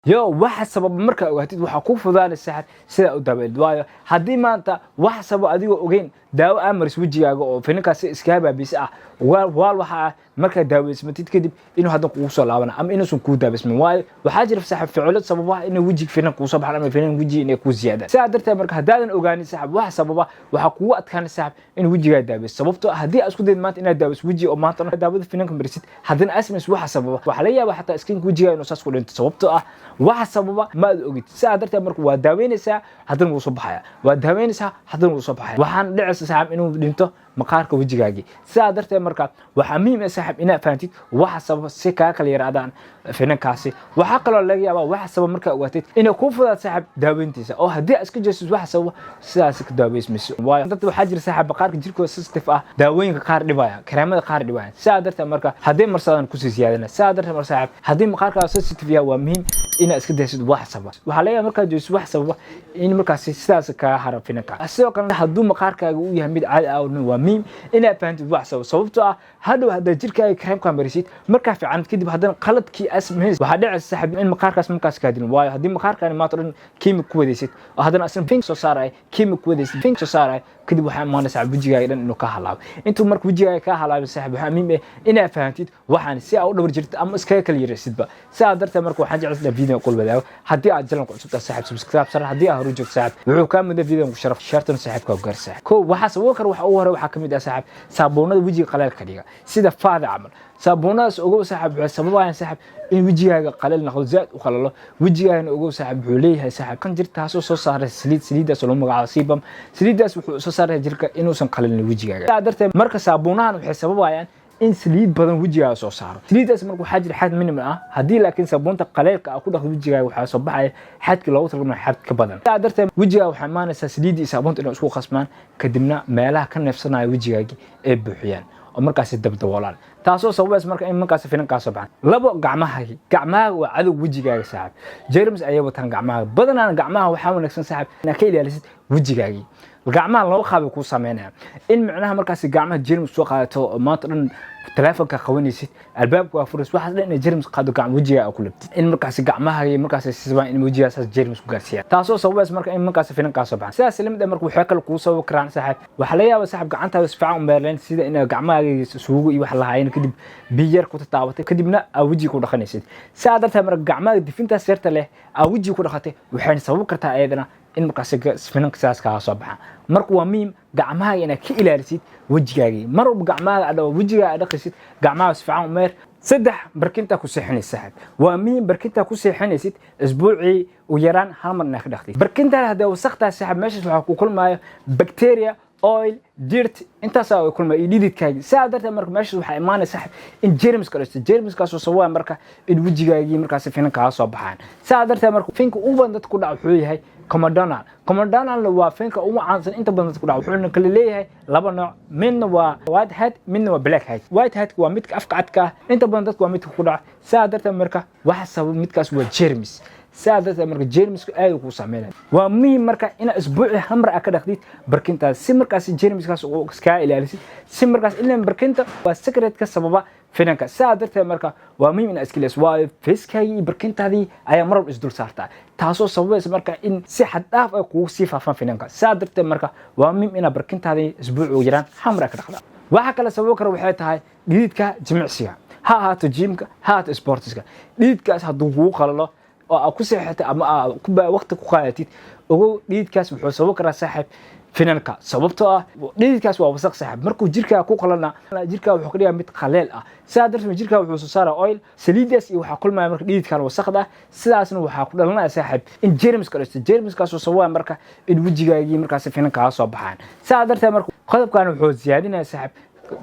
Yo, waxa sababa markaa ogaatid, waxaa kuu fudaanaysa, saaxib, sidaa u daaweyd. Waayo, haddii maanta wax sabab adigoo ogeyn daawo aa maris wejigaaga oo finankaasi iskaga baabisa ah, waal waxa ah markaad daaweysmatid kadib inuu haddan kugu soo laabana ama inuusan kuu daaweysmin. Waayo, waxaa jira, saaxib, ficilo sababa inay wejiga finan kugu soo baxaan ama finan wejiga inay kuu ziyaadaan. Sidaa darteed marka, haddaadan ogaanin, saaxib, wax sababa, waxaa kugu adkaanay, saaxib, in wejigaa daaweyso. Sababtoo ah haddii aad isku dayid maanta inaad daaweyso wejiga oo maanta daawada finanka marisid, haddana aad samaysid waxa sababa, waxaa laga yaabaa xataa skinka wejigaa inuu saas ku dhinto. Sababtoo ah waxa sababa ma aad ogid. Sidaa darteed marka, waa daaweynaysaa, haddana wuu soo baxaya, waa daaweynaysaa, haddana wuu soo baxaya. Waxaan dhicaysa, saaxib, inuu dhinto maqaarka wejigaagii. Sidaa darteed marka, waxaa muhiim ah, saaxib, inaad fahantid waxa sababa si kaa kala yaraadaan finankaasi. Waxaa kaloo laga yaabaa waxa sababa markaa ogaatid inay kuu fudaad, saaxib, daaweyntiisa, oo haddii aad iska jeesid waxa sababa, sidaas ka daaweysmayso. Waayo, dad waxaa jira, saaxib, maqaarka jirkooda sensitive ah, daawooyinka qaar dhibaya, kareemada qaar dhibaya. Sidaa darteed marka, haddii marsadaan kusii ziyaadana. Sidaa darteed marka, saaxib, haddii maqaarkaaga sensitive yahay, waa muhiim inaad iska daysid wax sababa. Waxaa laga yaabaa markaad jeesid wax sababa in markaasi sidaas kaga hara finanka. Sidoo kale, hadduu maqaarkaaga uu yahay mid caadi ah, waa muhiim inaad fahantid wax sababa. Sababtoo ah hadhow haddaad jirkaaga kareemkaa marisid, markaa fiican kadib haddana qaladkii aad samaynaysid, waxaa dhicaysa, saaxib, in maqaarkaas markaas kaa dilin. Waayo, haddii maqaarkaani maanta dhan kiimik ku wadaysid oo haddana asna fin soo saaraya, kiimik ku wadaysid, fin soo saaraya, kadib waxaa imaanaysa wejigaaga dhan inuu kaa halaabo. Intuu marka wejigaaga kaa halaabay, saaxib, waxaa muhiim ah inaad fahantid waxaan si aa u dhabar jirtid ama iskaga kala yaraysidba. Sidaa darteed marka, waxaan jeclaysaa video kul wadaago. Haddii aad channelka cusub tahay, saaxib, subscribe sar. Haddii aad horu joogto, saaxib, wuxuu kaa muda video ku sharaf shartan saaxibka gaar. Saaxib, ko waxaa sababo kara, waxa ugu hore waxaa kamid ah, saaxib, saabuunada wejiga qaleel ka dhiga, sida faada camal. Saabuunadaas, ogow, saaxib, waxay sababayaan, saaxib, in wejigaaga qaleel noqdo, zaad u qalalo wejigaagana. Ogow, saaxib, wuxuu leeyahay, saaxib, kan jir taasoo soo saaray saliid. Saliidaas oo lagu magacaabo sebum. Saliidaas wuxuu soo saaraya jirka inuusan qalalin wejigaaga. Sidaa darteed marka, saabuunahan waxay sababayaan in saliid badan wejigaaga soo saaro. Saliiddaas marka, waxaa jira xad minimum ah. Haddii laakiin saabuunta qaleelka ah ku dhaqdo wejigaaga, waxaa soo baxaya xadkii loogu talagalay xad ka badan. Sidaa darteed wejigaaga waxaa imaanaysaa saliiddii iyo saabuunta inay isku khasmaan, kadibna meelaha ka neefsanaya wejigaagii ay buuxiyaan oo markaasi dabdaboolaan, taasoo sababaysa marka in markaasi finan kaa soo baxaan. Labo, gacmahagi. Gacmahaaga waa cadow wejigaaga, saaxib. Germs ayay wataan gacmahaaga badanaana. Gacmaha waxaa wanaagsan, saaxib, inaad ka ilaalisid wejigaagii. Gacmaha laba qaab ay kuu sameynaya in micnaha markaasi gacmaha germs soo qaadato oo maanta dhan telefonka qabanaysid, albaabka waa furaysid, waxaas dhan inay germs qaado, gacmo wejigaaga ku labtid, in markaasi gacmaha markaasi sisbaan in wejigaa saas germs ku gaarsiiyaan, taasoo sababaysa marka in markaasi finan kaa soo baxaan. Sidaas lamid ah marka, waxay kale kuu sababi karaan, saaxiib, waxaa laga yaabaa, saaxiib, gacantaada si fiican u meerleen, sida inaad gacmahaaga suugo iyo wax lahaayeen, kadib biyo yar ku tataabatay, kadibna aa wejiga ku dhaqanaysid. Sidaa darteed marka, gacmaha difintaas yarta leh aa wejiga ku dhaqatay waxayna sababi kartaa ayadana in markaasi finanka sidaas kaaga soo baxaan. Marka waa muhiim gacmahaaga inaad ka ilaalisid wejigaagii. Mar walba gacmahaaga adha wejigaaga aad dhaqaysid, gacmahaaga si fiican u meer. Saddex, barkintaa ku seexinaysa, saaxib, waa muhiim barkintaa ku seexinaysid isbuucii ugu yaraan hal mar inaad ka dhaqtid barkintaa. Haddee wasaqtaa, saaxib, meeshaas waxaa ku kulmaayo bacteria, oil, dirt, intaasaa ay kulmaya iyo dhididkaagii. Sidaa darteed marka, meeshaas waxaa imaanaya, saaxib, in germs ka dhashto. Germskaasoo sababaya marka in wejigaagii markaasi finan kaaga soo baxaan. Sidaa darteed marka, finka ugu badan dadka ku dhaca wuxuu yahay comedonal. Comedonalna waa finka ugu caansan inta badan dadka ku dhaca. Wuxuuna kala leeyahay laba nooc: midna waa white head, midna waa black head. White head waa midka afka cadka ah, inta badan dadka waa midka ku dhaca. Sidaa darteed marka, waxa sababa midkaas waa germs. Sidaa darteed marka, jermisku aad kuu saameynaya. Waa muhiim marka inaad isbuucii hal mar aad ka dhaqdid barkintaas, si markaasi jermiskaas kaa ilaalisid, si markaas ilan barkinta waa secret ka sababa finanka. Sidaa darteed marka, waa muhiim inaad iska ilaaliso. Waayo, facekaagii iyo barkintaadii ayaa mar walba isdul saartaa, taasoo sababaysa marka in si xad dhaaf ah kugu sii faafaan finanka. Sidaa darteed marka, waa muhiim inaad barkintaadii isbuuci ugu yaraan hal mar aad ka dhaqdaa. Waxa kale sababi kara waxay tahay dhididka jimicsiga, ha ahaato gymka, ha ahaato sportiska. Dhididkaas hadduu kugu qalalo oo aad ku seexatid ama aad waqti ku qaadatid, ogow, dhididkaas wuxuu sababi karaa, saaxiib, finanka. Sababtoo ah dhididkaas waa wasaq, saaxiib. Markuu jirkaa ku qalana, jirkaa wuxuu ka dhigaa mid qaleel ah. Sidaa darteed jirkaa wuxuu soo saaraa oil, saliidaas iyo waxaa kulmaya marka dhididkan wasaqda ah. Sidaasna waxaa ku dhalanaya, saaxiib, in germs ka dhashto. Germskaasoo sababaya marka in wejigaagii markaasi finan kaaga soo baxaan. Sidaa darteed marka, qodobkan wuxuu siyaadinaya, saaxiib,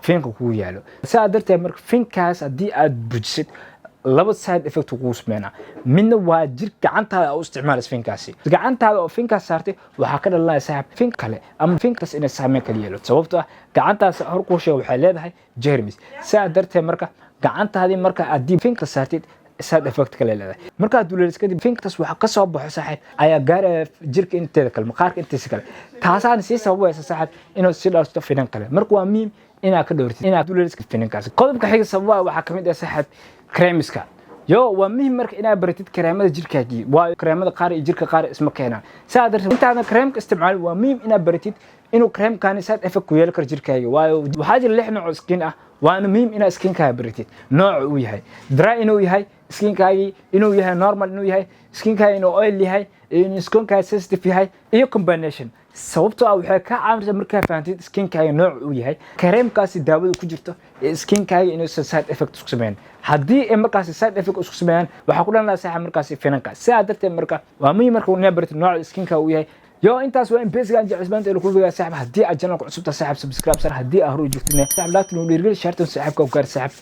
finka kugu yaalo. Sidaa darteed marka, finkaas haddii aad bujisid, laba side effect kugu sameynaa. Midna waa jir gacantaada u isticmaalaysa finkaasi. Gacantaada oo finkaas saartay, waxaa ka dhalanaya, saaxiib, fin kale ama finkaas inay saameyn kala yeelato. Sababtoo ah gacantaas hor kuu sheega waxay leedahay germs. Sidaa darteed marka, gacantaadii marka haddii finka saartid, side effect kale leedahay. Markaad duleelis kadib, finkaas waxa ka soo baxo, saaxiib, ayaa gaaraya jirka inteeda kale, maqaarka intiisa kale. Taasaana sii sababaysa, saaxiib, inuu sii dhalto finan kale. Marka waa muhiim inaad ka dhowrtid inaad duleelis finankaasi. Qodobka xiga sababaa waxaa kamid ah, saaxiib, creamiska. Yo, waa muhiim marka inaad baratid kareemada jirkaagii, waayo kareemada qaar iyo jirka qaar isma keenaan. Saa darteed, intaadan kareemka isticmaalin, waa muhiim inaad baratid inuu kareemkaani side effect ku yeeli karo jirkaaga, waayo waxaa jira lix nooc oo skin ah. Waana muhiim inaad skinkaaga baratid nooca uu yahay: dry inuu yahay skinkaagii, inuu yahay normal, inuu yahay skinkaaga inuu oil yahay, inuu skinkaaga sensitive yahay iyo combination. Sababtoo ah waxay kaa caawinaysaa markaa fahantid skinkaaga nooca uu yahay, kareemkaasi daawada ku jirto ee skinkaaga inuusan side effect isku sameyn. Haddii ay markaasi side effect isku sameeyaan, waxaa ku dhalanaya, saaxiib, markaasi finanka. Sidaa darteed marka waa muhiim marka inaad baratid nooca skinka uu yahay. Yo, intaas waa in basic aan jeclisbaanta ila kulmigaa, saaxib. Haddii aad channelka cusubta, saaxib, subscribe sar. Haddii aad hore u joogtidna, saaxib, laabtan u dhiirigeli, shaartan saaxibka u gaar, saaxib.